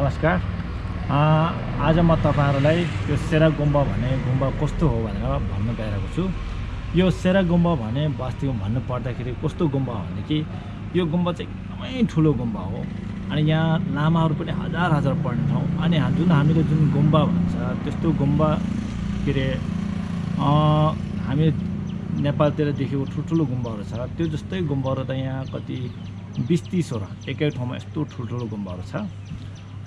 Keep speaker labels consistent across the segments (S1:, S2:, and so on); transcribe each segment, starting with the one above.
S1: नमस्कार। आज म तपाईहरुलाई यो सेरा गुम्बा भन्ने गुम्बा कस्तो हो भनेर भन्न गइरहेको छु। यो सेरा गुम्बा भने वास्तवमा भन्नु पर्दाखेरि कस्तो गुम्बा हो भने कि यो गुम्बा चाहिँ एकदमै ठुलो गुम्बा हो अनि यहाँ लामाहरु पनि हजार हजार पर्ने ठाउँ। अनि जुन हामीले जुन गुम्बा भन्छ त्यस्तो गुम्बा के रे हामी नेपालतिर देखेको ठुल्ठुलो गुम्बाहरु छ त्यो जस्तै गुम्बाहरु त यहाँ कति 20-30 वटा एकै ठाउँमा यस्तो ठुल्ठुलो गुम्बाहरु छ।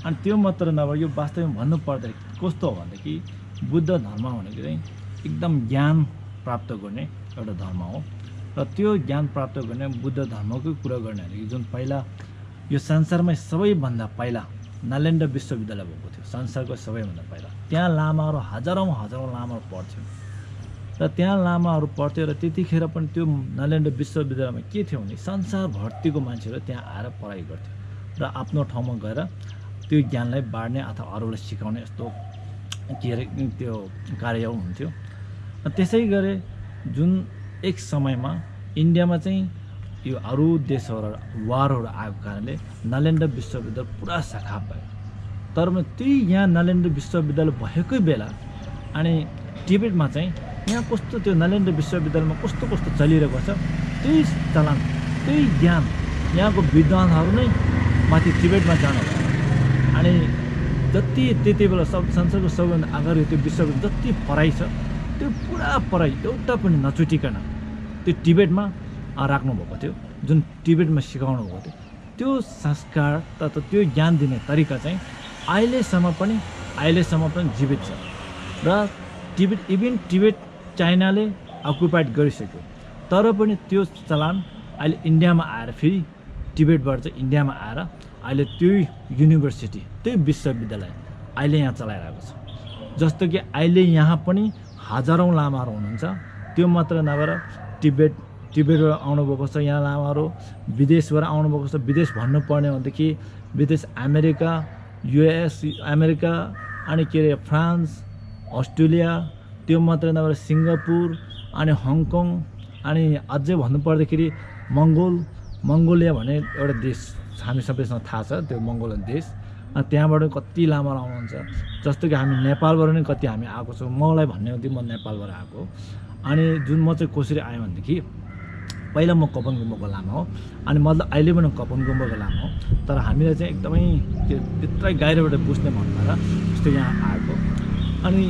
S1: अनि त्यो मात्र नभए यो वास्तवमा भन्नु पर्दा कस्तो हो भने कि बुद्ध धर्म भनेको चाहिँ एकदम ज्ञान प्राप्त गर्ने एउटा धर्म हो र त्यो ज्ञान प्राप्त गर्ने बुद्ध धर्मकै कुरा गर्ने हो जुन पहिला यो संसारमै सबैभन्दा पहिला नालन्दा विश्वविद्यालय भएको थियो। संसारको सबैभन्दा पहिला त्यहाँ लामाहरु हजारौं लामाहरु पढ्थ्यो र त्यहाँ लामाहरु पढ्थ्यो र त्यतिखेर पनि त्यो नालन्दा विश्वविद्यालयमा के थियो भने संसार भर्तीको मान्छेहरु त्यहाँ आएर पढाइ गर्थ्यो र आफ्नो ठाउँमा गएर त्यो ज्ञानलाई बाड्ने अथवा अरूलाई सिकाउने यस्तो के रे त्यो कार्य हुन्थ्यो। त्यसै गरे जुन एक समयमा इन्डियामा चाहिँ यो अरू देशहरु वारहरु आएको कारणले नालन्दा विश्वविद्यालय पुरा शाखा भयो। तर त्यही यहाँ नालन्दा विश्वविद्यालय भएकै बेला अनि टिबेटमा चाहिँ यहाँ कस्तो त्यो नालन्दा विश्वविद्यालयमा कस्तो कस्तो चलिरहेको छ त्यही चलन त्यही ज्ञान यहाँको विद्वानहरु नै माथि टिबेटमा जानु भयो। अनि जति त्यति बेला सब संसारको सबैभन्दा अगाडि त्यो विश्वविद्यालय जति पढाइ छ त्यो पुरा पढाइ एउटा पनि नछुटिकन त्यो टिबेटमा राख्नु भएको थियो। जुन टिबेटमा सिकाउनु भएको थियो त्यो संस्कार तथा त्यो ज्ञान दिने तरिका चाहिँ अहिलेसम्म पनि जीवित छ र टिबेट चाइनाले अकुपाइड गरिसक्यो तर पनि त्यो चलन अहिले इन्डियामा आएर फेरि टिबेटबाट चाहिँ इन्डियामा आएर अहिले त्यो युनिभर्सिटी त्यो विश्वविद्यालय अहिले यहाँ चलाइरहेको छ। जस्तो कि अहिले यहाँ पनि हजारौं लामाहरु हुनुहुन्छ। त्यो मात्र नभएर टिबेटबाट आउनुभएको छ यहाँ लामाहरु, विदेशबाट आउनुभएको छ। विदेश भन्नु पर्ने भनेदेखि विदेश अमेरिका, युएस, अमेरिका अनि के रे फ्रान्स, अस्ट्रेलिया, त्यो मात्र नभएर सिङ्गापुर अनि हङकङ अनि अझै भन्नु पर्दाखेरि मङ्गोलिया भन्ने एउटा देश हामी सबैसँग थाहा छ त्यो मङ्गोलियन देश। अनि त्यहाँबाट कति लामा आउनुहुन्छ। जस्तो कि हामी नेपालबाट नै कति हामी आएको छौँ। मलाई भन्ने हो म नेपालबाट आएको अनि जुन म चाहिँ कसरी आएँ भनेदेखि पहिला म कपन गुम्बाको लामा हो अनि मतलब अहिले पनि कपन गुम्बाको लामा हो तर हामीलाई चाहिँ एकदमै त्यत्रै गाइरोबाट बुझ्ने भन्दा जस्तो यहाँ आएको। अनि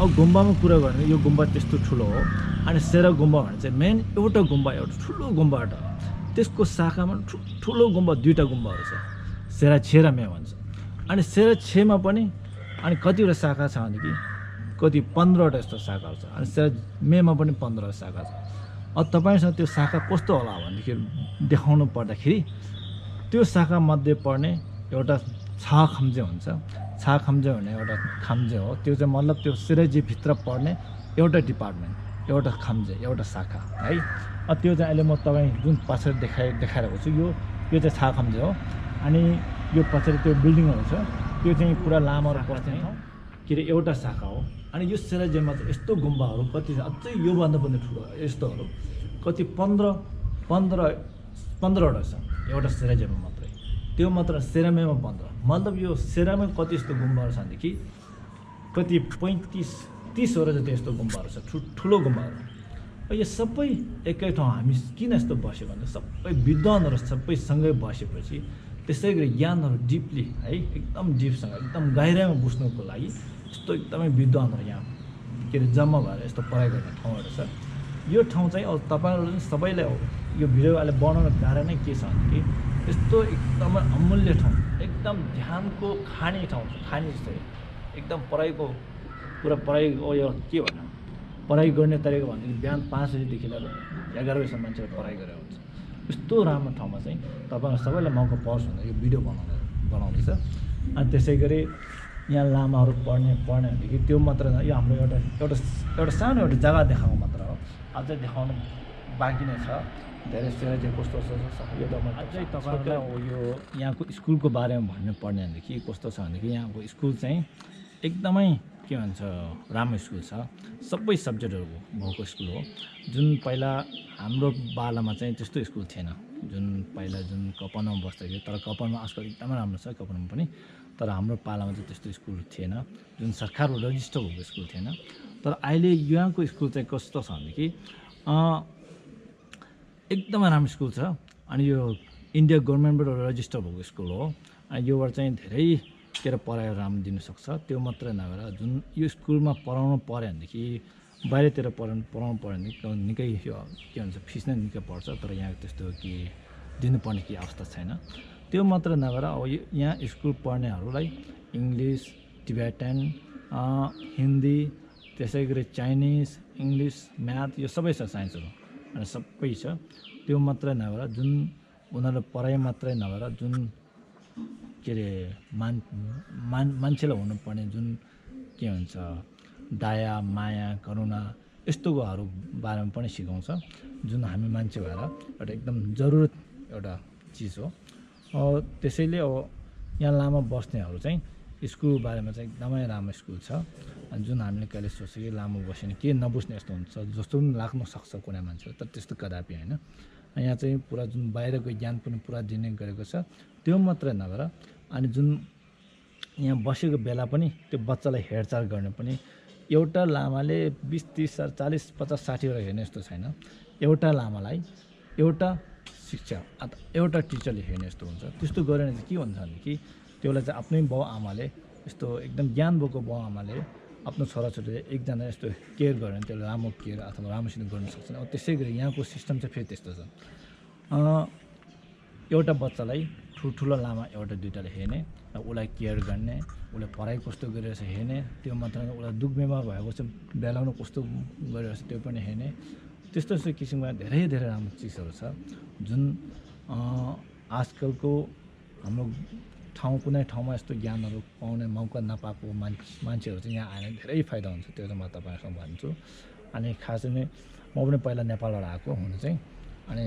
S1: अब गुम्बामा कुरा गर्ने यो गुम्बा त्यस्तो ठुलो हो अनि सेरा गुम्बा भने चाहिँ मेन एउटा गुम्बा एउटा ठुलो गुम्बा हो। त्यसको शाखामा ठुलो गुम्बा दुईटा गुम्बाहरु छ सेरा छे र मे भन्छ। अनि सेरा छेमा पनि अनि कतिवटा शाखा छ भने कति 15 वटा जस्तो शाखाहरु छ अनि सेरा मेमा पनि 15 शाखा छ। अब तपाईसँग त्यो शाखा कस्तो होला भन्दाखेरि देखाउनु पर्दाखेरि त्यो शाखा मध्ये पर्ने एउटा छाखम्जे हुन्छ। छाखम्जे भन्ने एउटा खम्जे हो त्यो चाहिँ मतलब त्यो सेराजी भित्र पर्ने एउटा डिपार्टमेन्ट एउटा खम्जे एउटा शाखा है। त्यो चाहिँ अहिले म तपाईँ जुन पछाडि देखाइरहेको छु यो चाहिँ छाखम्जे हो। अनि यो पछाडि त्यो बिल्डिङहरु छ त्यो चाहिँ पुरा लामाहरु पर्ने के रे एउटा शाखा हो। अनि यो सेराजेमा चाहिँ यस्तो गुम्बाहरु कति छ अझै यो भन्दा पनि ठुलो यस्तोहरु कति 15 वटा छ एउटा सेराजेमा मात्रै। त्यो मात्र सेरामेमा 15 मतलब यो सेरामा कति यस्तो गुम्बाहरु छ भनेदेखि कति 35-30 वटा जति यस्तो गुम्बाहरु छ ठुलो गुम्बाहरु। यो सबै एकै ठाउँ हामी किन यस्तो बस्यो भने सबै विद्वानहरु सबै सँगै बसेपछि त्यसै गरी ज्ञानहरु डिपली है एकदम डिपसँग एकदम गहिराइमा बुझ्नुको लागि यस्तो एकदमै विद्वानहरु यहाँ के रे जम्मा भएर यस्तो पढाइ गर्ने ठाउँहरु छ। यो ठाउँ चाहिँ अब तपाईहरुले सबैलाई हो यो भिडियो अहिले बनाउन गाह्रो नै के छ भने यस्तो एकदमै अमूल्य ठाउँ एकदम ध्यानको खाने ठाउँ खाने जस्तै एकदम पढाइको पुरा पढाइको यो के भन्नु पढाइ गर्ने तरिका भनेको बिहान 5 बजेदेखि लिएर 11 बजेसम्म मान्छेले पढाइ गरेको हुन्छ। यस्तो राम्रो ठाउँमा चाहिँ तपाईहरु सबैलाई मौका पाओस् भनेर यो भिडियो बनाउँदैछ। अनि त्यसै गरी यहाँ लामाहरु पढ्ने भनेको त्यो मात्र यो हाम्रो एउटा सानो एउटा जग्गा देखाउनु मात्र हो अझै देखाउनु बाँकी नै छ। धेरै सेरा चाहिँ कस्तो छ यो त अझै तपाईहरुलाई यो यहाँको स्कुलको बारेमा भन्नु पर्ने भनेदेखि कस्तो छ भनेदेखि यहाँको स्कुल चाहिँ एकदमै के भन्छ राम्रो स्कुल छ। सबै सब्जेक्टहरु भएको स्कुल हो। जुन पहिला हाम्रो बालामा चाहिँ त्यस्तो स्कुल थिएन जुन पहिला जुन कपनमा बस्दै थियो तर कपनमा आजकल एकदमै राम्रो छ। कपनमा पनि तर हाम्रो पालामा चाहिँ त्यस्तो स्कुल थिएन, जुन सरकारबाट रजिस्टर भएको स्कुल थिएन। तर अहिले यहाँको स्कुल चाहिँ कस्तो छ भनेदेखि एकदमै राम्रो स्कुल छ। अनि यो इन्डिया गभर्मेन्टबाट रजिस्टर भएको स्कुल हो। अनि योबाट चाहिँ धेरै के अरे पढाइ राम्रो दिनसक्छ। त्यो मात्रै नभएर जुन यो स्कुलमा पढाउनु पऱ्यो भनेदेखि बाहिरतिर पढाउनु पऱ्यो भनेदेखि निकै यो के भन्छ फिस नै निकै पर्छ। तर यहाँ त्यस्तो के दिनुपर्ने के अवस्था छैन। त्यो मात्र नभएर अब यहाँ स्कुल पढ्नेहरूलाई इङ्ग्लिस, टिबेटन, हिन्दी, त्यसै गरी चाइनिज, इङ्ग्लिस, म्याथ यो सबै छ, साइन्सहरू अनि सबै छ। त्यो मात्रै नभएर जुन उनीहरू पढाइ मात्रै नभएर जुन के अरे मान्छेलाई हुनुपर्ने जुन के भन्छ दया, माया, करुणा यस्तोहरू बारेमा पनि सिकाउँछ, जुन हामी मान्छे भएर एउटा एकदम जरुरत एउटा चिज हो। त्यसैले अब यहाँ लामा बस्नेहरू चाहिँ स्कुल बारेमा चाहिँ एकदमै राम्रो स्कुल छ। अनि जुन हामीले कहिले सोच्यो कि लामो बस्यो भने के नबुझ्ने यस्तो हुन्छ जस्तो पनि लाग्न सक्छ कुनै मान्छे, तर त्यस्तो कदापि होइन। यहाँ चाहिँ पुरा जुन बाहिरको ज्ञान पनि पुरा दिने गरेको छ। त्यो मात्रै नभएर अनि जुन यहाँ बसेको बेला पनि त्यो बच्चालाई हेरचाह गर्ने पनि एउटा लामाले 20, 30, 40, 50, 60वटा हेर्ने यस्तो छैन। एउटा लामालाई एउटा शिक्षा अथवा एउटा टिचरले हेर्ने यस्तो हुन्छ। त्यस्तो गरेर चाहिँ के हुन्छ भनेदेखि त्यसलाई चाहिँ आफ्नै बाउ आमाले यस्तो एकदम ज्ञान भएको बाउ आमाले आफ्नो छोराछोरीले एकजना यस्तो केयर गरेर त्यसलाई राम्रो केयर अथवा राम्रोसित गर्न सक्छन्। अब त्यसै गरी यहाँको सिस्टम चाहिँ फेरि त्यस्तो छ। एउटा बच्चालाई ठुल्ठुलो लामा एउटा दुइटाले हेर्ने, उसलाई केयर गर्ने, उसलाई पढाइ कस्तो गरिरहेछ हेर्ने, त्यो मात्र उसलाई दुःख बिमार भएको छ बेलाउनु कस्तो गरिरहेछ त्यो पनि हेर्ने। त्यस्तो यस्तो किसिमका धेरै धेरै राम्रो चिजहरू छ जुन आजकलको हाम्रो कुनै ठाउँमा यस्तो ज्ञानहरू पाउने मौका नपाएको मान्छेहरू चाहिँ यहाँ आएर धेरै फाइदा हुन्छ। त्यो चाहिँ म तपाईँहरूसँग भन्छु। अनि खास चाहिँ म पनि पहिला नेपालबाट आएको हुनु चाहिँ, अनि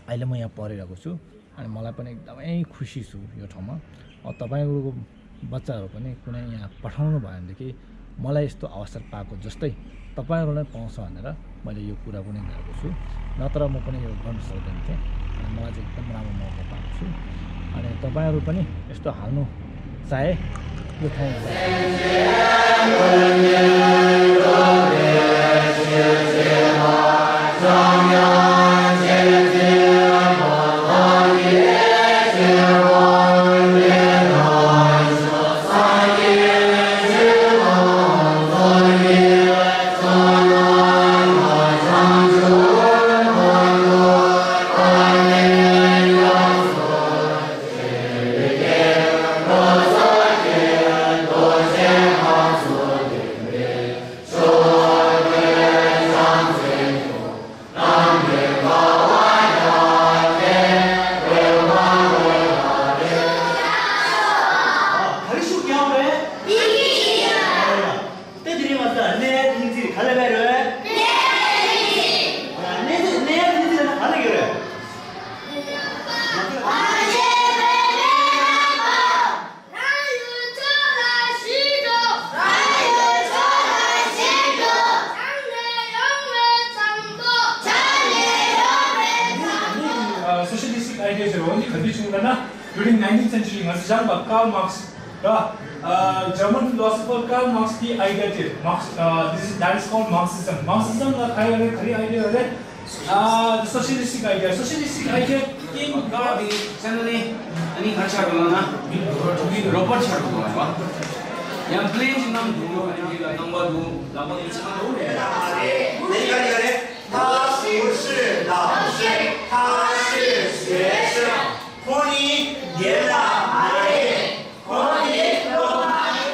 S1: अहिले म यहाँ पढिरहेको छु। अनि मलाई पनि एकदमै खुसी छु यो ठाउँमा। तपाईँहरूको बच्चाहरू पनि कुनै यहाँ पठाउनु भयो भनेदेखि मलाई यस्तो अवसर पाएको जस्तै तपाईँहरूलाई पाउँछ भनेर मैले यो कुरा पनि गरेको छु। नत्र म पनि यो गर्न सक्दैन थिएँ। अनि मलाई चाहिँ एकदम राम्रो मौका पाएको छु। अनि तपाईँहरू पनि यस्तो हाल्नु चाहे यो ठाउँ
S2: during 19th century Marxism by Karl Marx, German philosopher Karl Marx Ki idea थी that is called Marxism. Marxism का खरी idea है socialistic idea. Socialistic idea के
S3: मुकाबले चलने अनि अच्छा बनाना रोबोट छाड़ बनाना यहाँ प्लेन नाम दूर नंबर दो नंबर एक नहीं करे 他不是老师，他是学生。欢迎别的来人，欢迎多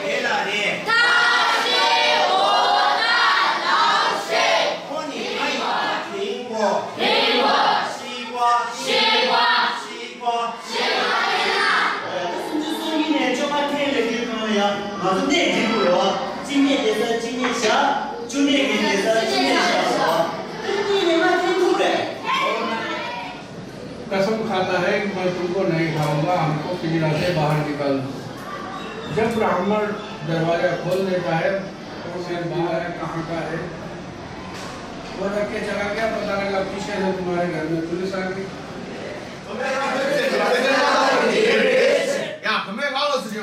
S3: 别的人。他是我的老师。欢迎苹果，苹果，西瓜，西瓜，西瓜，西瓜。
S4: 甚至说一年就把天的给搞呀，马上年结果了，今年的是今年下，去年的是今年下。
S5: कसम खाता है कि मैं तुमको नहीं खाऊंगा, हमको पिंजरा से बाहर निकाल दो। जब ब्राह्मण दरवाजा खोल देता है तो उसे बाहर है कहाँ का है वो रख के चला गया, पता लगा पीछे से तुम्हारे घर में पुलिस आ गई।
S6: 我们俺老师就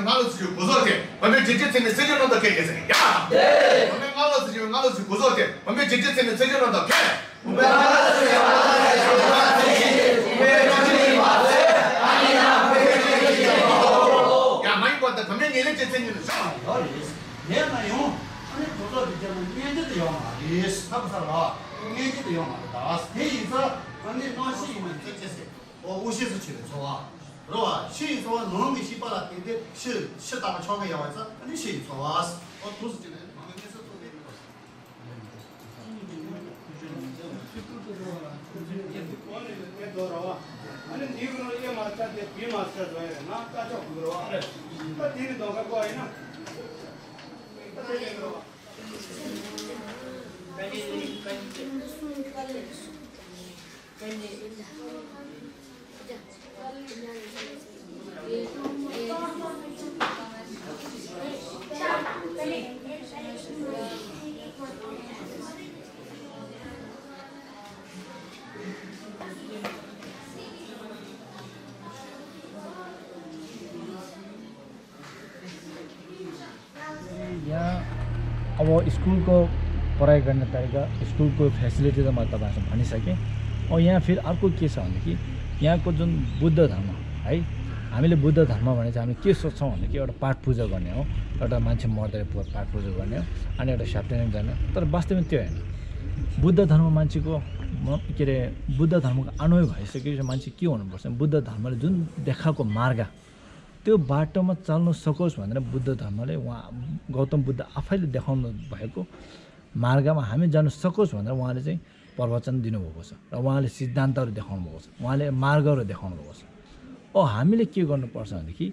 S6: 不说的，我们姐姐真的谁就能到开个谁呀？对，我们俺老师就不说的，我们姐姐真的谁就能到开。我们俺老师就呀，蛮过的，他们年龄真真的少。
S4: 내가 말이요. 아니 도서 비자는 년제도 영화. 이 스탑 살아. 년제도 영화. 다 스테이서 아니 너시 이만 뜻제세. 50수 치는 좋아. 그러와 시인 좋아 너무 시바라 근데 시 다만 처음에 영화에서 아니 시인 좋아. 도서 치는 방에서 또 되는 거.
S5: અને દીકરો એ માસ્ટર તે બી માસ્ટર જોઈએ ના કાચો ગુરવા તો દીને દોગા કોઈ ના
S1: यहाँ अब स्कुलको पढाइ गर्ने तरिका स्कुलको फेसिलिटी त मैले तपाईँहरूसँग भनिसकेँ। अब यहाँ फेरि अर्को के छ भनेदेखि यहाँको जुन बुद्ध धर्म है, हामीले बुद्ध धर्म भने चाहिँ हामीले के सोच्छौँ भनेदेखि एउटा पाठ पूजा गर्ने हो, एउटा मान्छे मर्दै पाठ पूजा गर्ने हो, अनि एउटा सत्यानारायण गर्ने हो। तर वास्तवमा त्यो होइन। बुद्ध धर्म मान्छेको के अरे बुद्ध धर्मको अनुयायी भइसकेपछि मान्छे के हुनुपर्छ, बुद्ध धर्मले जुन देखाएको मार्ग त्यो बाटोमा चल्न सकोस् भनेर बुद्ध धर्मले उहाँ गौतम बुद्ध आफैले देखाउनु भएको मार्गमा हामी जान सकोस् भनेर उहाँले चाहिँ प्रवचन दिनुभएको छ र उहाँले सिद्धान्तहरू देखाउनु भएको छ, उहाँले मार्गहरू देखाउनु भएको छ। हामीले के गर्नुपर्छ भनेदेखि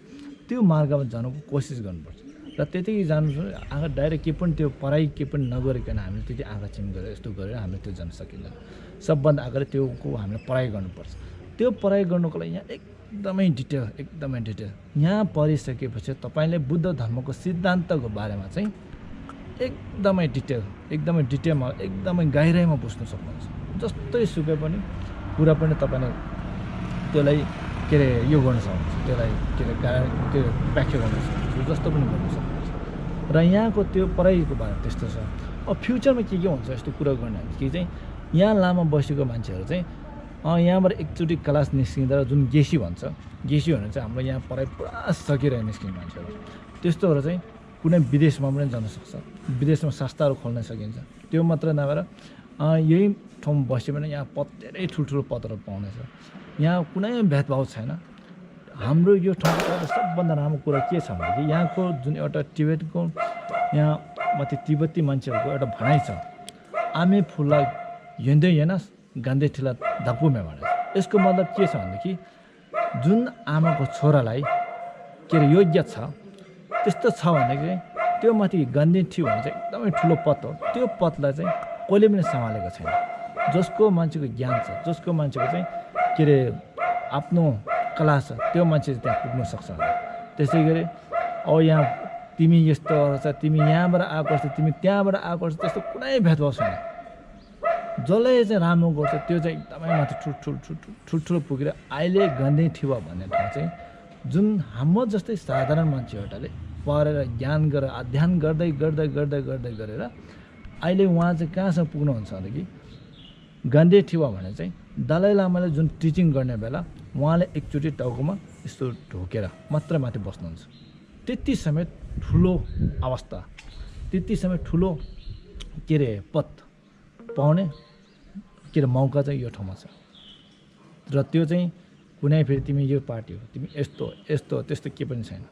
S1: त्यो मार्गमा जानुको कोसिस गर्नुपर्छ र त्यतिकै जानु आँखा डाइरेक्ट के पनि त्यो पढाइ के पनि नगरिकन हामीले त्यति आँखा चिम गरेर यस्तो गरेर हामीले त्यो जान सकिँदैन। सबभन्दा अगाडि त्योको हामीले पढाइ गर्नुपर्छ। त्यो पढाइ गर्नुको लागि यहाँ एकदमै डिटेल यहाँ पढिसकेपछि तपाईँले बुद्ध धर्मको सिद्धान्तको बारेमा चाहिँ एकदमै डिटेलमा एकदमै गहिराइमा बुझ्न सक्नुहुन्छ। जस्तै सुकै पनि कुरा पनि तपाईँले त्यसलाई के अरे यो गर्न सक्नुहुन्छ, त्यसलाई के अरे व्याख्या गर्न सक्नुहुन्छ, जस्तो पनि गर्न सक्नुहुन्छ। र यहाँको त्यो पढाइको बारेमा त्यस्तो छ। अब फ्युचरमा के हुन्छ यस्तो कुरा गर्ने कि चाहिँ यहाँ लामा बसेको मान्छेहरू चाहिँ यहाँबाट एकचोटि क्लास निस्किँदा जुन गेसी भन्छ, गेसी भने चाहिँ हाम्रो यहाँ पढाइ पुरा सकिरहेको निस्किने मान्छेहरू, त्यस्तोहरू चाहिँ कुनै विदेशमा पनि जान सक्छ, विदेशमा संस्थाहरू खोल्न सकिन्छ। त्यो मात्र नभएर यही ठाउँमा बस्यो भने यहाँ धेरै ठुल्ठुलो पदहरू पाउनेछ। यहाँ कुनै भेदभाव छैन। हाम्रो यो ठाउँको एउटा सबभन्दा राम्रो कुरा के छ भनेदेखि यहाँको जुन एउटा टिबेटको यहाँ माथि तिब्बती मान्छेहरूको एउटा भनाइ छ, आमे फुला हिँड्दै हेर्नुहोस् गान्धे ठिला धक्पुमे भने। यसको मतलब के छ भनेदेखि जुन आमाको छोरालाई के अरे योग्य छ त्यस्तो छ भनेदेखि त्यो माथि गान्धे थियो भने चाहिँ एकदमै ठुलो पद हो। त्यो पदलाई चाहिँ कसले पनि सम्हालेको छैन। जसको मान्छेको ज्ञान छ, जसको मान्छेको चाहिँ के अरे आफ्नो कला छ, त्यो मान्छे त्यहाँ पुग्न सक्छ। त्यसै गरी अब यहाँ तिमी यस्तो छ, तिमी यहाँबाट आएको छ, तिमी त्यहाँबाट आएको छ, त्यस्तो कुनै भेदभाव छैन। जसले चाहिँ राम्रो गर्छ त्यो चाहिँ एकदमै माथि ठुल्ठुलो पुगेर अहिले गान्धी ठिवा भन्ने ठाउँ चाहिँ जुन हाम्रो जस्तै साधारण मान्छेहरूले पढेर ज्ञान गरेर अध्ययन गर्दै गरेर अहिले उहाँ चाहिँ कहाँसम्म पुग्नुहुन्छ भनेदेखि गान्धी ठिवा भने चाहिँ दलाई लामाले जुन टिचिङ गर्ने बेला उहाँले एकचोटि टाउकोमा यस्तो ढोकेर मात्र माथि बस्नुहुन्छ। त्यति समेत ठुलो अवस्था, त्यति समेत ठुलो के अरे पद पाउने के अरे मौका चाहिँ यो ठाउँमा छ। र त्यो चाहिँ कुनै फेरि तिमी यो पार्टी हो, तिमी यस्तो त्यस्तो के पनि छैन।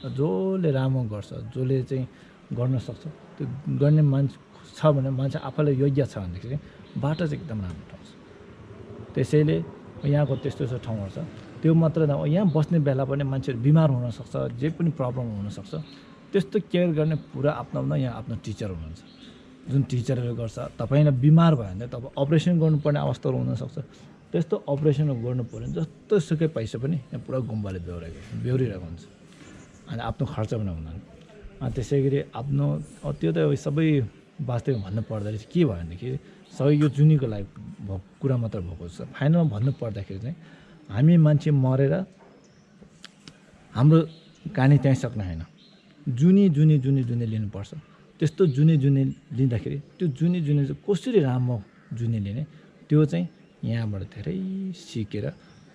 S1: जसले राम्रो गर्छ, जसले चाहिँ गर्न सक्छ, त्यो गर्ने मान्छे छ भने मान्छे आफैलाई योग्य छ भनेदेखि चाहिँ बाटो चाहिँ एकदम राम्रो ठाउँ छ। त्यसैले यहाँको त्यस्तो ठाउँहरू छ। त्यो मात्र नभए यहाँ बस्ने बेला पनि मान्छेहरू बिमार हुनसक्छ, जे पनि प्रब्लम हुनसक्छ। त्यस्तो केयर गर्ने पुरा आफ्नो यहाँ आफ्नो टिचर हुनुहुन्छ, जुन टिचरहरू गर्छ। तपाईँलाई बिमार भयो भने तपाईँ अपरेसन गर्नुपर्ने अवस्थाहरू हुनसक्छ। त्यस्तो अपरेसनहरू गर्नु पऱ्यो भने जस्तो सुकै पैसा पनि यहाँ पुरा गुम्बाले बेहोरिरहेको हुन्छ, अनि आफ्नो खर्च पनि हुँदैन। त्यसै गरी आफ्नो त्यो त सबै वास्तविक भन्नु पर्दाखेरि के भयो भनेदेखि सबै यो जुनीको लागि कुरा मात्र भएको छ। फाइनलमा भन्नु पर्दाखेरि चाहिँ हामी मान्छे मरेर हाम्रो कहानी त्यहीँ सक्ने होइन जुनी लिनुपर्छ त्यस्तो जुनी लिँदाखेरि त्यो जुनी चाहिँ कसरी राम्रो जुनी लिने त्यो चाहिँ यहाँबाट धेरै सिकेर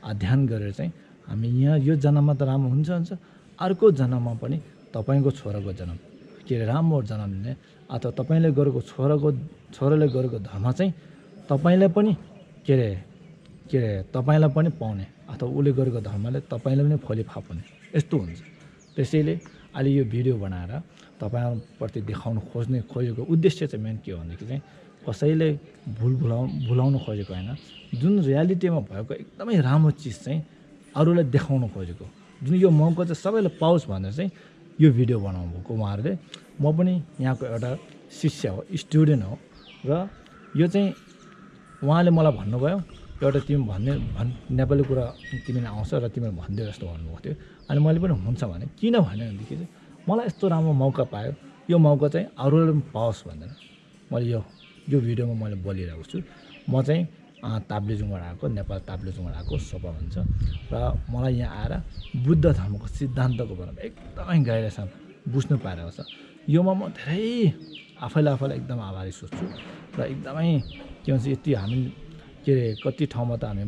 S1: अध्ययन गरेर चाहिँ हामी यहाँ यो जन्ममा त राम्रो हुन्छ अर्को जन्ममा पनि तपाईँको छोराको जन्म के अरे राम्रो जन्म लिने अथवा तपाईँले गरेको छोराले गरेको धर्म चाहिँ तपाईँलाई पनि के अरे तपाईँलाई पनि पाउने अथवा उसले गरेको धर्मले तपाईँलाई पनि फली फाप्ने यस्तो हुन्छ त्यसैले अहिले यो भिडियो बनाएर तपाईँहरूप्रति देखाउन खोजेको उद्देश्य चाहिँ मेन के हो भनेदेखि चाहिँ कसैले भुलाउनु खोजेको होइन जुन रियालिटीमा भएको एकदमै राम्रो चिज चाहिँ अरूलाई देखाउन खोजेको जुन यो मौका चाहिँ सबैले पाओस् भनेर चाहिँ यो भिडियो बनाउनु भएको उहाँहरूले म पनि यहाँको एउटा शिष्य हो स्टुडेन्ट हो र यो चाहिँ उहाँले मलाई भन्नुभयो एउटा तिमी नेपाली कुरा तिमीलाई आउँछ र तिमीले भनिदियो जस्तो भन्नुभएको थियो अनि मैले पनि हुन्छ भने किन भनेदेखि चाहिँ मलाई यस्तो राम्रो मौका पायो यो मौका चाहिँ अरूले पनि पाओस् भनेर मैले यो भिडियोमा मैले बोलिरहेको छु म चाहिँ ताप्लेजुङबाट आएको नेपाल ताप्लेजुङबाट आएको सोपा भन्छ र मलाई यहाँ आएर बुद्ध धर्मको सिद्धान्तको बारेमा एकदमै गहिराइसँग बुझ्नु पाइरहेको छ योमा म धेरै आफैलाई एकदम आभारी सोच्छु र एकदमै के भन्छ यति हामी के अरे कति ठाउँमा त हामी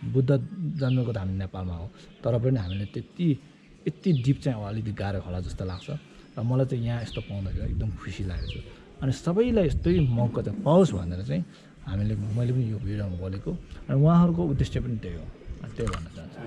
S1: बुद्ध जन्मेको त हामी नेपालमा हो तर पनि हामीले यति डिप चाहिँ अलिकति गाह्रो होला जस्तो लाग्छ र मलाई चाहिँ यहाँ यस्तो पाउँदाखेरि एकदम खुसी लागेको छ अनि सबैलाई यस्तै मौका चाहिँ पाओस् भनेर चाहिँ मैले पनि यो भिडियोमा बोलेको अनि उहाँहरूको उद्देश्य पनि त्यही हो त्यही भन्न
S6: चाहन्छु